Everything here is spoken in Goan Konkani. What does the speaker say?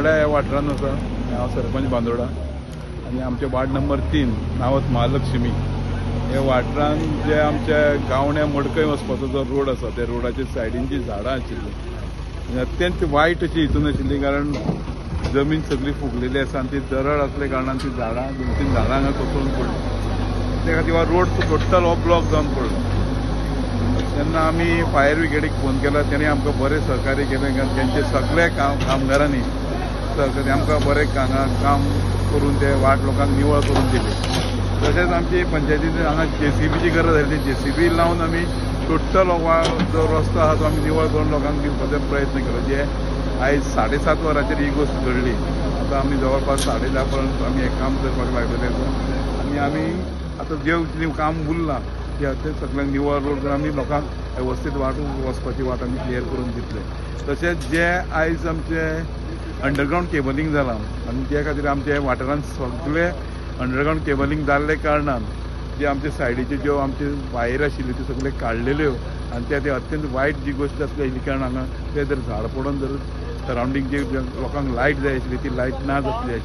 बांदोडा ह्या वाठारांत आसा. हांव सरपंच बांदोडा आनी आमचे वार्ड नंबर 3 नावत महालक्ष्मी हे वाठारांत जे आमच्या गावण्या मडकय वचपाचो जो रोड आसा त्या रोडाच्या सायडीन जी झाडां आशिल्ली अत्यंत वायट अशी हितून आशिल्ली, कारण जमीन सगळी फुगलेली आसा आनी ती दरड असल्या कारणान ती झाडां 2-3 झाडां हांगा कोसळून पडली. त्या खातीर हो रोड टोटल हो ब्लॉक जावन पडलो. तेन्ना आमी फायर ब्रिगेडीक फोन केला, तेणी आमकां बरें सहकार्य केलें, कारण तेंचे सगळे कामगारांनी सहकार्य आमकां बरें हांगा काम करून ते वाट लोकांक निवळ करून दिली. तशेंच आमची पंचायतीन हांगा जेसीबीची गरज आसली, जेसीबी लावन आमी टोटल जो रस्तो आसा तो आमी निवळ करून लोकांक दिवपाचो प्रयत्न केलो. जे आयज 7:30 वरांचेर ही गोश्ट घडली. आतां आमी जवळपास 10:30 पर्यंत आमी हें काम करपाक लागलेलें आसा आनी आमी आतां जें काम उरलां ते सगळ्यांक निवळ रोड करून आमी लोकांक वेवस्थीत वाट वचपाची वाट आमी क्लियर करून दितले. तशेंच जे आयज आमचे अंडरग्रावंड केबलिंग जालां आनी त्या खातीर आमच्या वाठारांत सगळे अंडरग्रावंड केबलिंग जाल्ले कारणान जे आमचे सायडीच्यो ज्यो आमचे वायर आशिल्ल्यो त्यो सगळे काडलेल्यो आनी त्या ते अत्यंत वायट जी गोश्ट आसली कारण हांगा ते जर झाड पडून जर सरावंडींग जे लोकांक लायट जाय आशिल्ली ती लायट ना जातली.